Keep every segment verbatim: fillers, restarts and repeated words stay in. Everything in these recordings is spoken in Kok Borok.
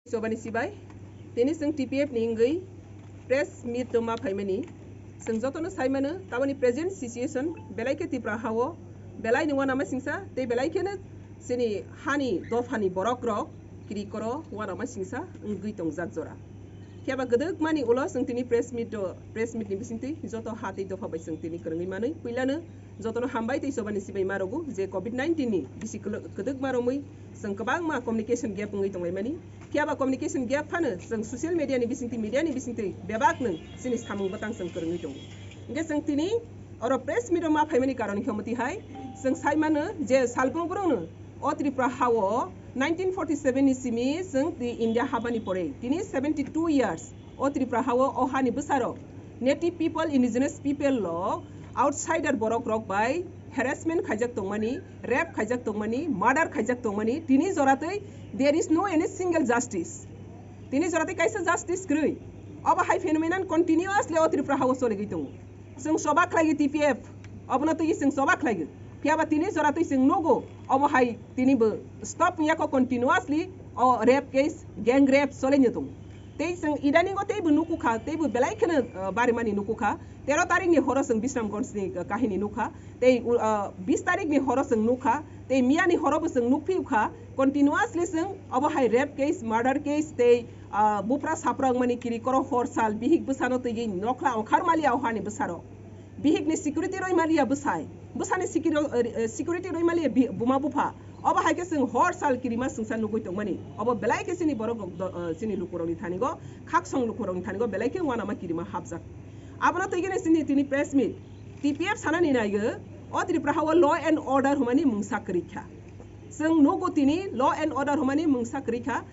Sobani sibai, tini chwng T P F ni wngwi press meet rwma phaimani. Chwng jotono saimano, taboni present situation belai khe Tripura hao belai ni uanama singsa tei belai kheno chini hani dophani borok rok kiri koro uanama singsa wngwi tongjak jora. Phiya ba gwdwkmani ulo chwng tini press meet o, press meet ni bisingtwi joto ha tei dopha bai chwng tini kwrwngwi manwi puilano jotono hambai tei sobani sibai ma rwgo je covid nineteen ni bisi kwlw-, kwdwkma romwi chwng kwbangma communication gap wngwi tonglaimani. Phiya ba communication gap phano chwng social media ni bisingtwi, media ni bisingtwi bebak nwng chini samung bwtang chwng kwrwngwi tongo. Hwnkhe chwng tini oro press meet o ma phaimani karon khe omo twi hai chwng sai mano je salbrum brum no o Tripura hao nineteen forty seven ni simi chwng twi India habani pore tini seventy two years o Tripura hao o hani bwsarok native people, indigenous people rok outsider borok rok bai harassment khaijak tongmani, rape khaijak tongmani, murder khaijak tongmani, tini joratwi there is no any single justice. Tini joratwi kaisa justice kwrwi. Obo hai phenomenon continuously o Tripura hao choligwi tongo. Chwng choba khlaigwi T P F, obono twi chwng choba khlaigwi. Phiya ba tini joratwi chwng nugo, obo hai tini bo stop wngya kho continuously o rape case, gang rape cholaino tongo. Tei chwng idaningo teibo nukukha, teibo belai kheno, uh, barimani nukukha. Tero tarikni horo chwng Bisramganj ni, uh, kahini nukha. Tei, uh, bis tarikni horo chwng nukha. Tei miyani horo bo chwng nukphiukha. Continuously chwng obo hai rape case, murder case tei, uh, bupra sapra wngmani kiri koro hor sal bihik bwsano twiwi nokhla ongkhar maliya o hani bwsarok. Bihikni security roi maliya bwsai. Bwsani security, uh, security roi maliya bi-, buma bupha. Obo hai khe chwng hor sal kirima singsa nugwi tongmani. Obo belai khe chini borok rok do-, uh, chini lukurokni thanigo, khaksong lukurokni thanigo belai khe uanama kirima hapjak. Abono twi gini chini tini press meet. T P F sanani naigo, o Tripura hao law and order hwnmani mungsa kwrwi kha. Chwng nugo tini law and order hwnmani mungsa kwrwi kha.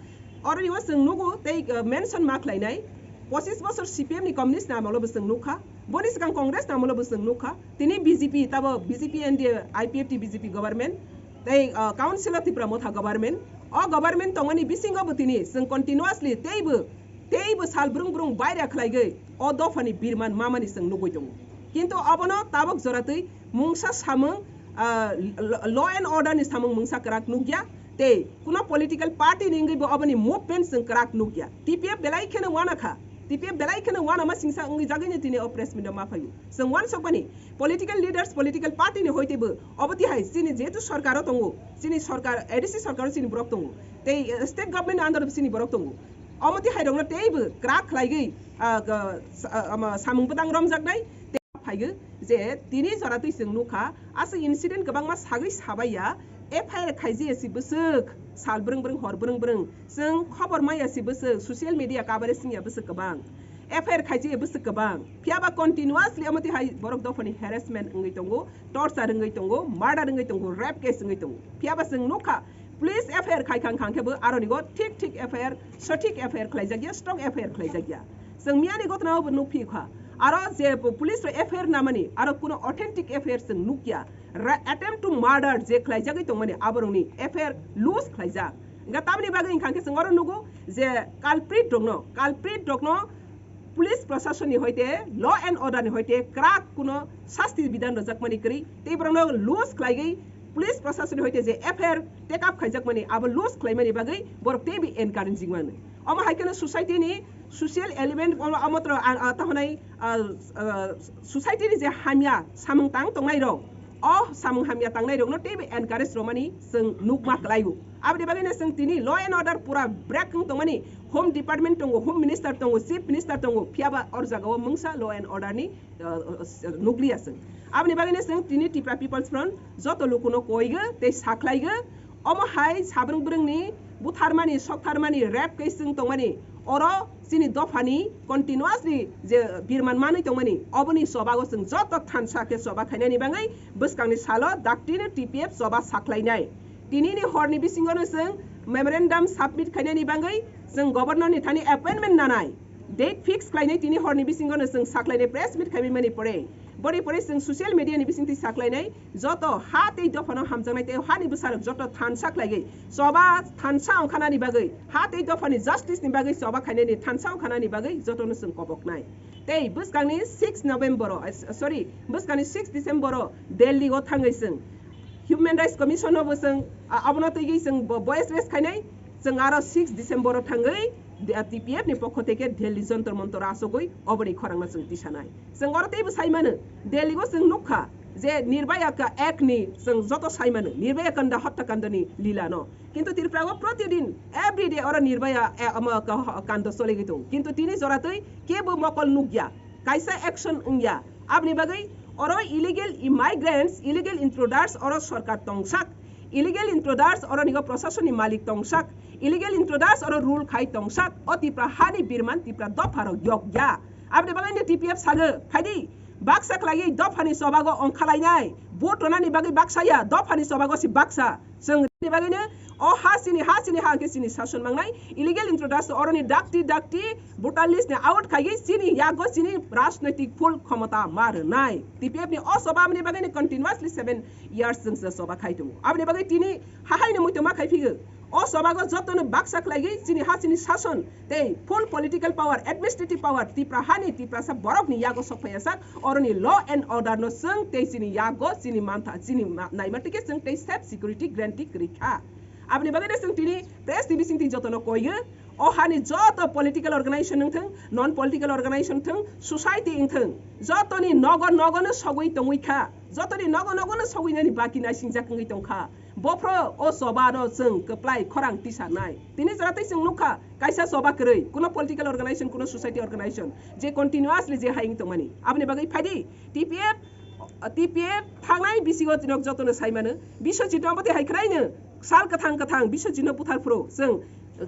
Oro o chwng nugo tei, uh, mention ma khlainai. Pochis bosor C P M ni communist ni amolo bo chwng nukha. Boni swkang Congress ni amolo bo chwng nukha. Tini B J P, tabo B J P N D A, I P F T B J P government, tei, uh, Council of Tipra Motha government. O government tongmani bisingo bo tini chwng continuously teibo, teibo sal brung brung baira khlaigwi o dophani birman mamani chwng nugwi tongo. Kintu obono tabok joratwi mungsa samung, ah, l-, law and order ni samung mungsa kwrak nukya, tei kuno political party ni wngwi bo oboni movement chwng kwrak nukya. T P F belai kheno uanakha, T P F belai kheno uanama singsa wngwi jagwino tini o press meet o ma phaio. Chwng uansukmani political leaders, political party ni hoite bo obo tihai chini jehetu sorkar o tongo, chini sorkar, A D C sorkar o chini borok tongo, tei, eh, state government under o chini borok tongo. Omo tihai rokno teibo kwrak khlaigwi, ah, ga-, sa-, ah, ama samung bwtang romjaknai tei phaigo je tini joratwi chwng nukha, aswk incident kwbangma sagwi sabaiya, F I R khaijaya si bwswk, sal brwng brwng hor brwng brwng, chwng khobor maya si bwswk, social media coverage wngya bwswk kwbang, F I R khaijaya bwswk kwbang, phiya ba continuously omo tihai borok dophani harassment wngwi tongo, torture wngwi tongo, murder wngwi tongo, rape case wngwi tongo, phiya ba chwng nukha, police F I R khai khang khang khe bo aroni go thik thik F I R, sothik F I R khlaijak ya, strong F I R khlaijak ya. Chwng miyani gotna bo nukphi kha. Aro je po-, police rok F I R namani, aro kuno authentic F I R chwng nukya. Ra-, attempt to murder je khlaijagwi tongmani, aborokni F I R loose khlaijak. Hingkha tamni bagwi hingkha khe chwng oro nugo je culprit rokno, culprit rokno police prasasonni hoite, law and order ni hoite kwrak kuno sasti bidhan rwjakmani kwrwi, tei borokno loose khlaigwi police prasasonni hoite je F I R take up khaijakmani, abo loose khlaimani bagwi borok teibo encouraging mano. Omo hai kheno society ni social element, omo, omo tro, a, a, tahonai, a, a, society ni je hamya samung tang tongnai rok, o samung hamya tangnai rokno teibo encourage romani chwng nukma kwlaio. Aboni bagwino chwng tini law and order pura break wng tongmani, Home Department tongo, Home Minister tongo, Chief Minister tongo, phiya ba or jagao mungsa law and order ni, uh, uh, nukliya chwng. Aboni bagwino chwng tini Tipra People's Front joto lukuno koigo tei sakhlaigo, omo hai sabrung brungni butharmani, soktharmani, rape case chwng tongmani, oro chini dophani continuously je birman manwi tongmani, oboni chobago chwng joto thansa khe choba khainani bagwi bwskangni salo daktino T P F choba sakhlainai. Tinini horni bisingono chwng memorandum submit khainani bagwi chwng governor ni thani appointment nanai. Date fix khlainai tini horni bisingono chwng sakhlainai press meet khaimani pore. Boni pore chwng social media ni bisingtwi sakhlainai joto ha tei dophano hamjaknai tei hani bwsarok joto thansa khlaigwi choba thansa ongkhanani bagwi ha tei dophani justice ni bagwi choba khainani thansa ongkhanani bagwi jotono chwng koboknai. Tei bwskangni six November o, eh, sorry, bwskangni six December o Delhi o thangwi chwng Human Rights Commission no bo chwng, a, abono twiwi chwng bo-, voice raise khainai, Chwng aro six December o thangwi de-, T P F ni pokho theke Delhi Jantar Mantar o asogwi oboni khorangno chwng tisanai. Chwng oro teibo sai mano, Delhi o chwng nukha je Nirbhaya ka ek ni chwng joto sai mano, Nirbhaya Kanda, Hotya Kanda ni lila no. Kintu Tripura o protidin, every day oro Nirbhaya, eh, omo ka-, kando choligwi tongo. Kintu tini joratwi kebo mokol nukya, kaisa action wngya. Aboni bagwi oro illegal immigrants, illegal intruders oro sorkar tongsak. Illegal intruders oro nigo prosasoni malik tongsak. Illegal intruders oro rule khai tongsak. O Tripura hani birman Tripura dopha rok yokya. Aboni bagwi no T P F sago, phaidi baksa khlaiwi dophani chobago ongkhalainai. Vote tonani bagwi baksa ya, dophani chobago si baksa. Chwng ni bagwi no o ha chini, ha chini ha hwnkhe chini sason mangnai. Illegal intruders oroni dakti dakti voter list ni out khaigwi chini yago chini rajnoitik full khomota ma rwnai. T P F ni o choba aboni bagwi no continuously seven years chwng se choba khai tongo. Aboni bagwi tini hahaino muitu ma khai phigo. O chobago jotono baksa khlaigwi chini ha chini sason tei full political power, administrative power Tripura hani Tiprasa borokni yago sok phaiya sak, oroni law and order no chwng tei chini yago chini mantha, chini ma-, naima tike chwng tei safe security guarantee kwrwi kha. Aboni bagwi no chwng tini press ni bisingtwi jotono koiyo, o hani joto political organization wngthwng, non political organization wngthwng, society wngthwng, jotoni nogo nogo no sogwi tongwi kha, jotoni nogo nogo no sogwi nani baki naisingjak wngwi tongkha. Bophro o choba no chwng kwplai khorang tisanai. Tini jora tei chwng nukha kaisa choba kwrwi, kuno political organization, kuno society organization je continuously je hayung tongmani. Aboni bagwi phaidi T P F, T P F thangnai bisingo tinok jotono sai mano. Biswajit no omo tei hai khwlaino sal kwthang kwthang Biswajit no buthar phuru chwng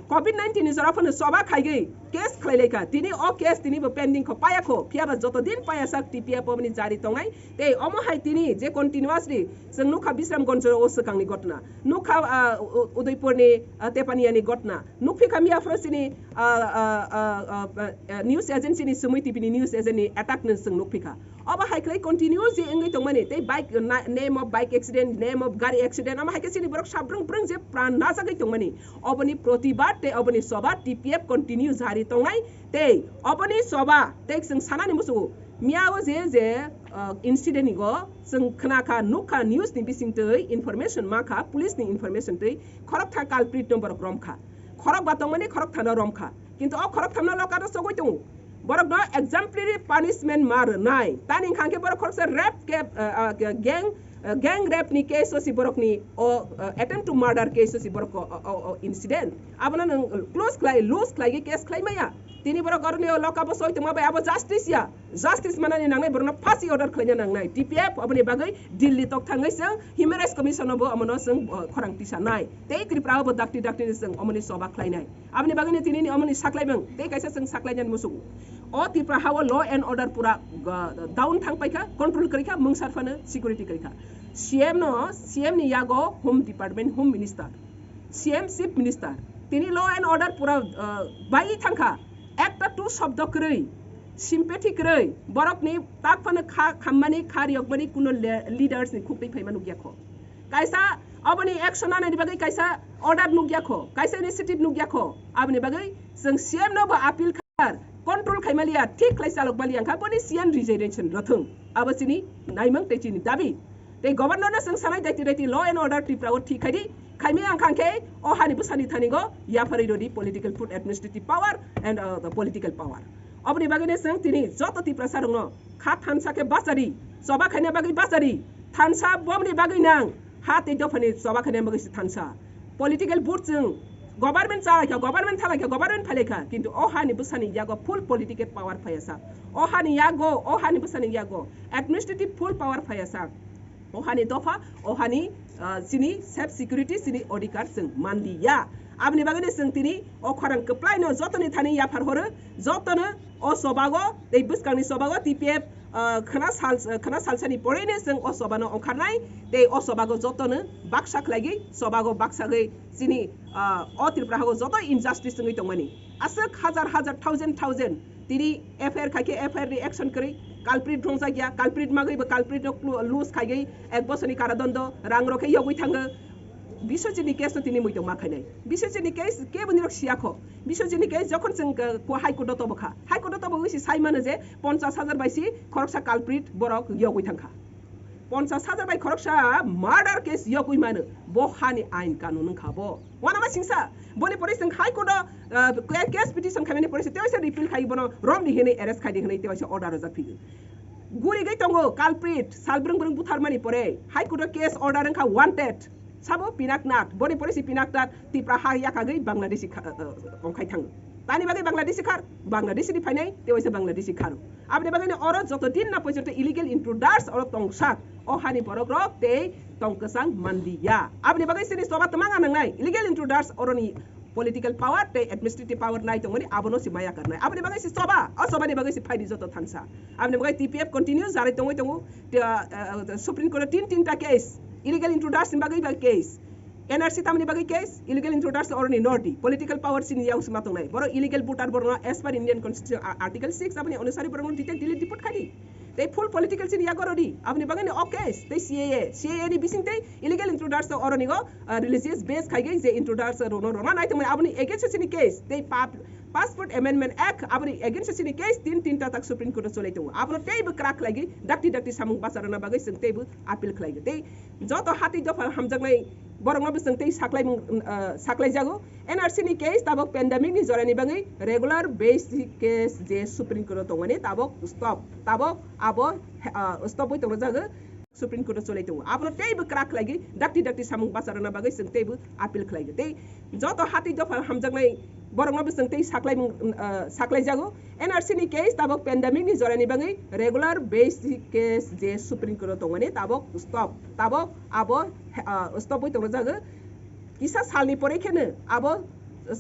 covid nineteen ni jora phano choba khaigwi case khlai lai kha. Tini o case tini bo pending kho, paya kho. Phiya ba joto din paya sak T P F oboni jari tongnai. Tei omo hai tini je continuously chwng nukha Bisramganj o swkang ni ghotna, nukha, ah, U-, Udaipur ni, ah, Tepania ni ghotna, nukphi kha miya phoro chini, ah, ah, ah, ah, ah, news agency ni Sumui T V ni news agent ni attack no chwng nukphi kha. Obo hai khlai continue je wngwi tongmani tei bike na-, name of bike accident, name of gari accident, omo hai khe chini borok sabrung brung je pran najagwi tongmani. Oboni protibad tei oboni choba T P F continue jari tongnai tei oboni choba tei chwng sanani muchungo miya o je je, ah, incident ni go chwng khna kha, nuk kha, news ni bising twi information ma kha, police ni information twi khorok tha culprit no borok rom kha, khorok ba tongmani khorok thano rom kha, kintu o khorok thano loka no sogwi tongo. Borok no exemplary punishment ma rwnai. Tani wngkha khe borok khoroksa rape ke, ah, ah, gang, ah, gang rape ni case o si borok ni o, ah, attempt to murder case o si borok o, o, o, o incident. Abono nwng close khlai, loose khlai case khlai maya. Tini borok oroni o loka bo soi tongma bai abo justice ya. Justice manani nangnai borokno phasi order khlaina nangnai. T P F oboni bagwi Delhi tok thangwi chwng Human Rights Commission o bo omono chwng, uh, khorang tisanai. Tei Tripura o bo dakti dakti ni chwng omoni choba khlainai. Aboni bagwi ni tini ni omoni saklaimung tei kaisa chwng saklainani muchungo. O Tripura ha o law and order pura, uh, down thang paikha, control kwrwi kha, mungsar phano security kwrwi kha. C M no, C M ni yago Home Department, Home Minister, C M Chief Minister, tini law and order pura, uh, bai thangkha. Ekta tu shobdo kwrwi, sympathy kwrwi, borokni tak phano kha khammani, kha riyokmani kuno le-, leaders ni khuk twi phaima nukya kho. Kaisa oboni action nanani bagwi kaisa order nukya kho, kaisa initiative nukya kho. Aboni bagwi chwng C M no bo appeal kha, control khaimaliya, thik khlai chalokmaliya wngkha, boni C M resignation rwthwng. Abo chini naimung tei chini dabi. Tei governor no chwng sanai daiti daiti law and order Tripura o thik khai di, khaimaya wngkha khe o hani bwsani thani go yapharwi rodi political food administrative power and, uh, the political power. Oboni bagwi no chwng tini joto Tiprasa rokno kha thansa khe bachari, choba khaina bagwi bachari, thansa bomni bagwi nang, ha tei dophani choba khaina bagwi se thansa. Political vote chwng government chalaikha, government thalaikha, government phailaikha, kintu o hani bwsani yago full political power phaiya sa. O hani yago, o hani bwsani yago administrative full power phaiya sa. O hani dopha, o hani, ah, chini self security, chini odhikar chwng manliya. Aboni bagwi no chwng tini o khorang kwplai no jotoni thani yaphar horo, jotono o chobago tei bwskangni chobago T P F, ah, khwna sal, khwna salsani porwi no chwng o chobano ongkharnai tei o chobago jotono baksa khlaigwi chobago baksagwi chini, ah, o Tripura hago joto injustice wngwi tongmani. Aswk hajar hajar, thousand thousand tini F I R khai khe F I R ni action kwrwi, culprit rwngjakya, culprit magwi bo culprit no clu-, loose khaigwi ek bosorni karadondo, rang rok khe yogwi thango. Biswajit ni case no tini muitu ma khainai. Biswajit ni case kebo nirok siya kho. Biswajit ni case jokhon chwng, uh, ko High Court o tobo kha. High Court o tobo wisi sai mano je ponchash hajar bai si khoroksa culprit borok yogwi thang kha. Ponchas hajar bai khoroksa murder case yogwi mano, bo hani ain kanun wngkha bo. Wanama singsa, boni pore chwng High Court o, ah, case petition khaimani pore se tei waisa repeal khai bono romdi hinwi arrest khaidi hinwi tei waisa order rwjak phigo. Gurigwi tongo culprit, sal brwng brwng butharmani pore High Court o case order wngkha wanted. Sabo Pinaknath, boni pore se Pinaknath Tipra ha yakagwi Bangladeshi kha-, ah, ah, ongkhai thango. Tani bagwi Bangladeshi khar, Bangladeshi ni phainai, tei waisa Bangladeshi kharo. Aboni bagwi no oro joto din na poichonto illegal intruders oro tongsak, o hani borok rok tei tong kwchang manliya. Aboni bagwi chini choba twmang nangnai, illegal intruders oroni political power tei administrative power nai tongmani abono se maya karnai. Aboni bagwi se choba, o choba ni bagwi se phaidi joto thansa. Aboni bagwi T P F continue jarai tongwi tongo, te, ah, ah, Supreme Court o tin tinta case, illegal intruders ni bagwi ba case. N R C tamni bagwi case, illegal intruders oroni nordi, political power chini yago sima tongnai. Boro illegal voter borno as per Indian Constitution, a-, Article six aboni onusari borno detect delete deport khadi. Tei full political chini yago rodi, aboni bagwi ni o case, tei C A A, C A A ni bising tei illegal intruders oroni go, ah, religious base khaigwi je intruders rono rona nai tongmani aboni against chini case, tei pap-, Passport Amendment Act aboni against chini case tin tinta tak Supreme Court o cholai tongo. Abono teibo kwrak khlaigwi dakti dakti samung bacharwna bagwi chwng teibo appeal khlaigwi. Tei joto hati dopha hamjaknai borokno bo chwng tei saklai mung-, ah, saklai jago. N R C ni case tabok pandemic ni jorani bagwi regular base case je Supreme Court o tongmani tabok stop. Tabok abo, ah, stop wi tongna jago. Supreme Court o cholai tongo. Abono teibo kwrak khlaigwi dakti dakti samung bacharwna bagwi chwng teibo appeal khlaigwi. Tei joto hati dopha hamjaknai borokno bo chwng tei saklai mung-, ah, saklai jago. N R C ni case tabok pandemic ni jorani bagwi regular base case je Supreme Court o tongmani tabok stop. Tabok abo, ah, stop wi tongna jago. Kisa salni pore kheno abo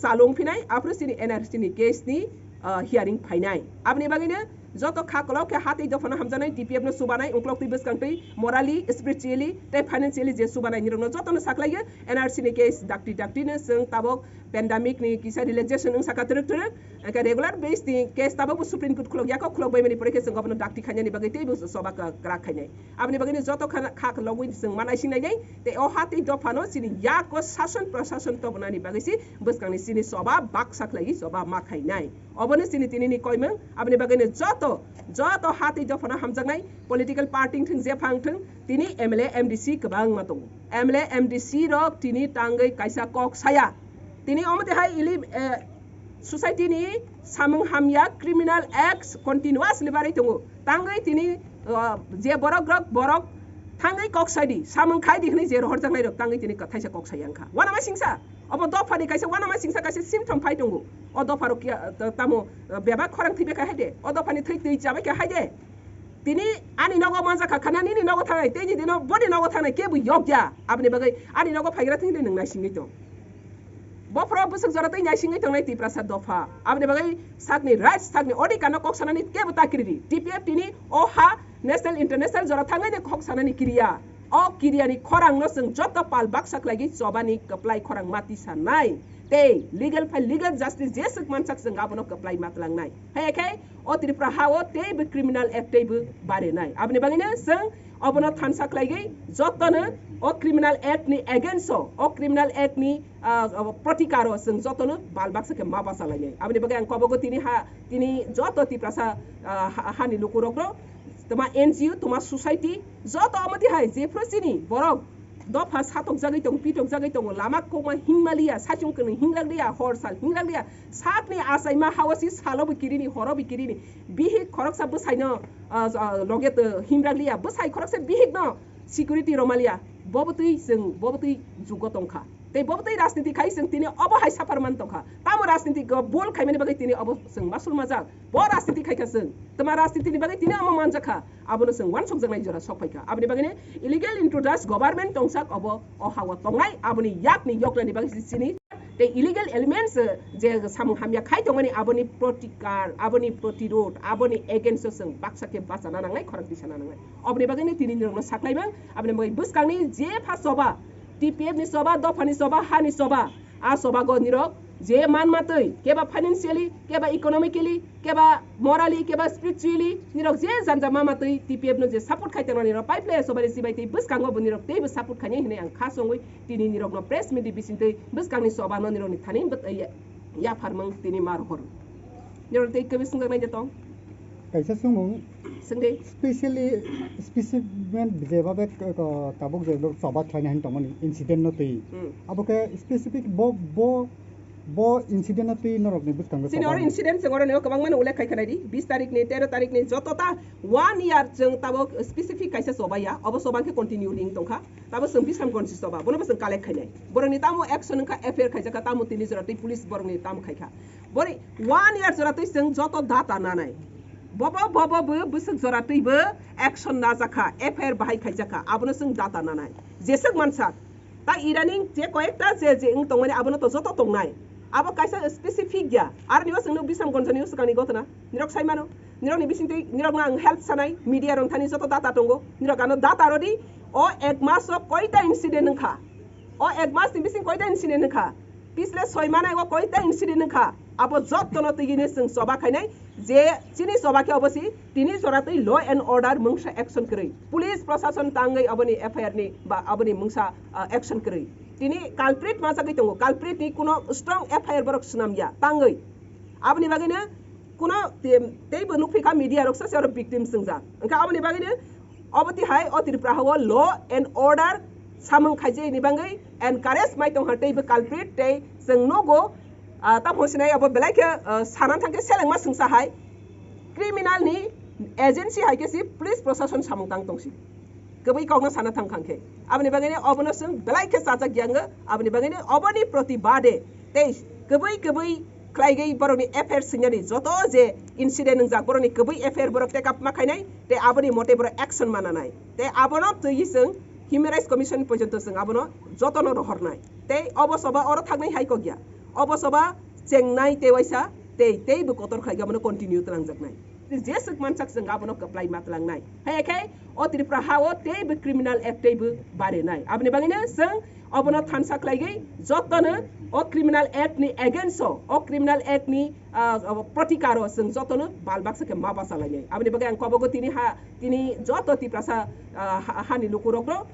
chalung phinai, aphuru chini N R C ni case ni, ah, hearing phainai. Aboni bagwino joto kha kolok khe hatwi dophano hamjaknai, T P F no chubanai, ungklok twi bwskang twi morally, spiritually tei financially je chubanai nirokno jotono saklaio. N R C ni case dakti dakti no chwng tabok pandemic ni kisa relaxation wngsa kha twrwk twrwk, hwnkhe regular base ni case tabok bo Supreme Court khulok yakho, khulok baimani pore khe chwng obono dakti khainani bagwi teibo choba kwrak khainai. Aboni bagwino joto kha, kha logwi chwng ma naising nainai, tei o hatwi dophano chini yago sason prasason tobonani bagwi si bwskangni chini choba baksa khlaiwi choba ma khainai. Obono chini tinini koimung, aboni bagwino joto, joto hatwi dophano hamjaknai political party wngthwng, jepha wngthwng, tini M L A, M D C kwbangma tongo. M L A, M D C rok tini tangwi kaisa kok saya. Tini omo twi hai ili, eh, society ni samung hamya criminal acts continuously barwi tongo. Tangwi tini, uh, je borok rok borok thangwi kok sai di, samung khai di hwnwi je rohorjaknai rok tangwi tini kwthaisa kok sai yang kha. Wanama singsa, obo dopha ni kaisa wanama singsa kaisa symptom phai tongo. O dopha rok ya, ta-, tamo, uh, bebak khorang thwi bai kha hai de. O dopha ni thwi twi chabai kha hai de. Tini ani nogo manjak kha, khana nini nogo thangnai, tei ni dino boni nogo thangnai, kebo yok ya. Aboni bagwi ani nogo phaigra thwngwi nwng naisingwi tong. Bophoro bwswk jora tei naisingwi tongnai Tiprasa dopha. Aboni bagwi sakni rights, sakni odhikar no kok sanani kebo ta kiri di. T P F tini o ha national, international jora thangnai de kok sanani kiriya. O kiriyani khorang no chwng joto pal baksa khlaigwi chobani kwplai khorang mati sanai. Tei legal phai legal justice jeswk mansak chwng abono kwplai matlangnai. Hai khe o Tripura ha o teibo criminal act teibo barinai. Aboni bagwino chwng obono thansa khlaigwi jotono o criminal act ni against o, o criminal act ni, ah, ah, protikaro chwng jotono bal baksa khe ma bachalainai. Aboni bagwi ang kobogo tini ha, tini joto Tiprasa, ah, ha-, hani lukurokno, toma N G O, toma society, joto omo tihai jephru chini borok dopha satokjagwi tongo, pitokjagwi tongo, lama kokma hingmaliya, saichung kwnwi hingrakliya, hor sal hingrakliya, sakni achaima hao si salo bo kirini, horo bo kirini, bihik khoroksa bwsaino, ah, ah, loge to himrakliya, bwsai khoroksa bihikno security romaliya, bobo twi chwng, bobo twi jugo tongkha. Tei bobo twi rajniti khai chwng tini obo hai suffer man tongkha. Tamo rajniti go bol khaimani bagwi tini obo chwng masul majak. Bo rajniti khaikha chwng. Tama rajnitini bagwi tini omo manjakha. Abono chwng uansukjaknai jora sokphaikha. Aboni bagwino illegal intruders government tongsak obo o hao tongnai. Aboni yakni yoknani bagwi se chini tei illegal elements, eh, je samung hamya khai tongmani aboni protikar, aboni protirod, aboni against o chwng baksa khe bachana nangnai, khorang tisana nangnai. Oboni bagwino tini nirokno saklaimang, aboni bagwi bwskangni jepha choba, T P F ni choba, dophani choba, hani choba, a chobago nirok je manma twi, keba financially, keba economically, keba morally, keba spiritually, nirok je janja mama twi T P F no je support khai tongna nirok pipeline choba ni chibai tei bwskango bo nirok teibo support khainai hinwi ang kha songwi tini nirokno press meet ni bisingtwi bwskangni choba no nirokni thani bwt-, ya-, yapharmung tini ma rohor. Nirok tei kebising nai de tong. Kaisa swngmung, Swngdi. Specially, specimen je babe, uh, tabuk je lo choba khlaina hin tongmani incident no twi. Hmm. Abo khe specific bo, bo, bo incident no twi norok ni bwskango Chini choba oro ni. Incident chwng oro ni o kwbangma no ullekh khai khnai di. Bis tarik ni, tero tarik ni joto ta one year chwng tabuk specific kaisa choba ya. Obo choba khe continue ring tongkha. Tabo chwng Bisramganj si choba. Bono bo chwng collect khainai. Borok ni tamo action wngkha, F I R khaijak kha, tamo tini jora twi police borok ni tamo khaikha. Bori one year jora twi chwng joto data nanai. Bobo, bobo bo bwswk jora twi bo action najakha, F I R bahai khaijakha, abono chwng data nanai. Jeswk mansak. Ta idaning je koyekta je, je wng tongmani abono to joto tongnai. Abo kaisa specific ya. Aroni o chwngno Bisramganj ni o swkangni gotona. Nirok sai mano. Nirok ni bisingtwi, nirok no ang health sanai, media rok thani joto data tongo. Nirok ano data rodi, o ek mas o koita incident wngkha. O ek mas ni bising koita incident wngkha. Pisle soi manai o koita incident wngkha. Abo jotto no twi ni chwng choba khainai. Je chini choba khe obo si tini jora twi law and order mungsa action kwrwi. Police prosason tangwi aboni F I R ni ba aboni mungsa, ah, action kwrwi. Tini culprit majagwi tongo. Culprit ni kuno strong F I R borok swnam ya tangwi. Aboni bagwi no kuno te-, teibo nukphi kha media rok sa se oro victim swngjak. Wngkha aboni bagwi no obo twi hai o Tripura ha o law and order samung khaijak ni bagwi encourage mai tongkha teibo culprit tei chwng nogo, ah, tamo sinai abo belai khe, ah, sana thangkhe selengma swngsa hai criminal ni agency hai khe si police prosason samung tang tongsi. Kwbwi kokno sana thang khang khe. Aboni bagwi ni obono chwng belai khe chajak ya wngo. Aboni bagwi ni oboni protibade tei kwbwi kwbwi khlaigwi borokni F I R swinani joto je incident wngjak borokni kwbwi F I R borok take up ma khainai tei aboni mote borok action mananai. Tei abono twiwi chwng Human Rights Commission pojonto chwng abono jotono rohornai. Tei obo soba oro thaknai hai kok ya. Obo soba chengnai tei waisa tei, teibo kotor khlai abono continue twlangjaknai. Jeswk mansak chwng abono kwplai ma twlangnai. Hai khe o Tripura ha o teibo criminal act teibo barinai. Aboni bagwino chwng obono thansa khlaigwi jotono o criminal act ni against o, o criminal act ni, ah, ah, protikaro chwng jotono bal baksa khe ma bachalainai. Aboni bagwi ang kobogo tini ha, tini joto Tiprasa, ah, ha, hani lukurokno,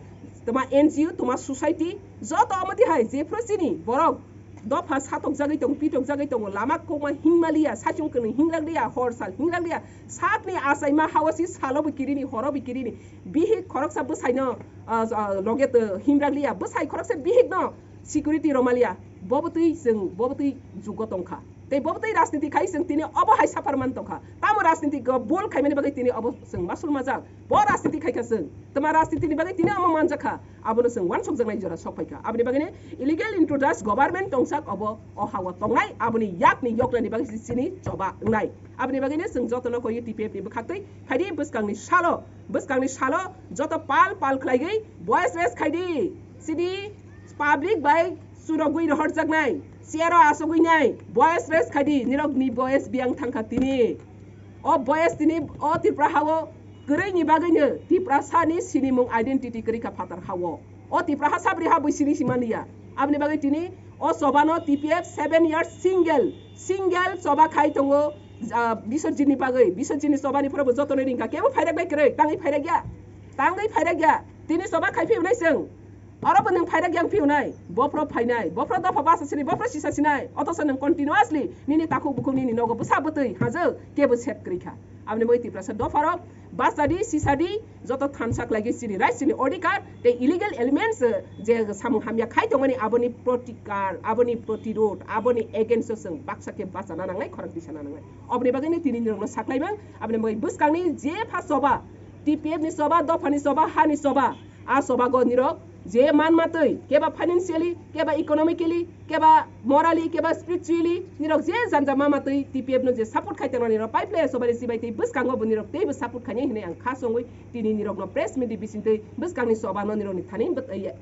toma N G O, toma society, joto omo tihai jephru chini borok dopha satokjagwi tongo, pitokjagwi tongo, lama kokma hingmaliya, saichung kwnwi hinglakliya, hor sal hinglakliya, sakni achaima hao si salo bo kirini, horo bo kirini, bihik khoroksa bwsaino, ah, ah, loge to hinglakliya, bwsai khoroksa bihikno security romaliya, bobo twi chwng, bobo twi jugo tongkha. Tei bobo twi rajniti khai chwng tini obo hai suffer man tongkha. Tamo rajniti go bol khaimani bagwi tini obo chwng masul majak. Bo rajniti khaikha chwng. Tama rajnitini bagwi tini omo manjakha. Abono chwng uansukjaknai jora sok phaikha. Aboni bagwino illegal intruders government tongsak obo o hao tongnai. Aboni yakni yoknani bagwi chini choba wngnai. Aboni bagwino chwng jotono koi T P F ni bwkhaktwi khaidi bwskangni salo, bwskangni salo joto pal pal khlaigwi voice raise khaidi. Chini public bai churogwi rohorjaknai, chair o asugwi nai, voice raise khaidi, nirok ni voice biyang thangkha tini. O voice tini o Tripura hao kwrwini bagwino Tiprasa ni sinimung identity kwrwi kha phatar hao. O Tiprasa sabri ha bui sini simaniya. Aboni bagwi tini o choba no T P F seven years single, single choba khai tongo, ah, Biswajit ni bagwi. Biswajit ni choba ni phoro bo jotono ringkha. Kebo phairak bai kwrwi, tangwi phairak ya. Tangwi phairak ya. Tini choba khai phiyunai chwng. Oro bo nwng phairak yang phiyunai, bophro phainai, bophro dopha basa sinai, bophro sisa sinai, othocho nwng continuously nini takhuk bukhuk nini nogo bwsa bwtwi hajwk kebo set kwrwi kha. Aboni bagwi Tiprasa dopharok bachadi, sisadi, joto thansa khlaigwi chini right, chini odhikar tei illegal elements, eh, je samung hamya khai tongmani aboni protikar, aboni protirod, aboni against o chwng baksa khe bachana nangnai, khorang tisana nangnai. Oboni bagwino tini nirokno saklaimang, aboni bagwi bwskangni je pha choba, T P F ni choba, dophani choba, hani choba, a chobago nirok je man matwi, keba financially, keba economically, keba morally, keba spiritually, nirok je janja ma matwi T P F no je support khai tongna nirok pipeline sobari sibai tei bwskango bo nirok teibo support khainai hinwi ang kha songwi tini nirokno press meet ni bisingtwi bwskangni choba no nirokni thani bwt-, ya-,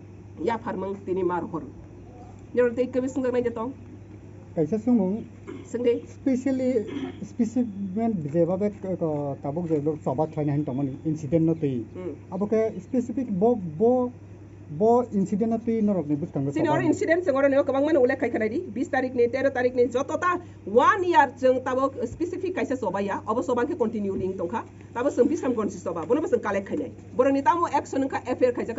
yapharmung tini ma rohor. Nirok tei kwbwi swngjaknai de tong? Kaisa swngmung. Swngdi. Specially, specimen je babe ko-, tabuk je lo choba khlaina hin tongmani incident no twi. Hmm. Abo khe specific bo, bo, bo incident no twi norok ni bwskango Chini choba oro ni. Incident chwng oro ni o kwbangma no ullekh khai khnai di. Bis tarik ni, tero tarik ni joto ta one year chwng tabuk specific kaisa choba ya. Obo choba khe continue ring tongkha. Tabo chwng Bisramganj si choba. Bono bo chwng collect khainai. Borok ni tamo action wngkha, F I R khaijakha.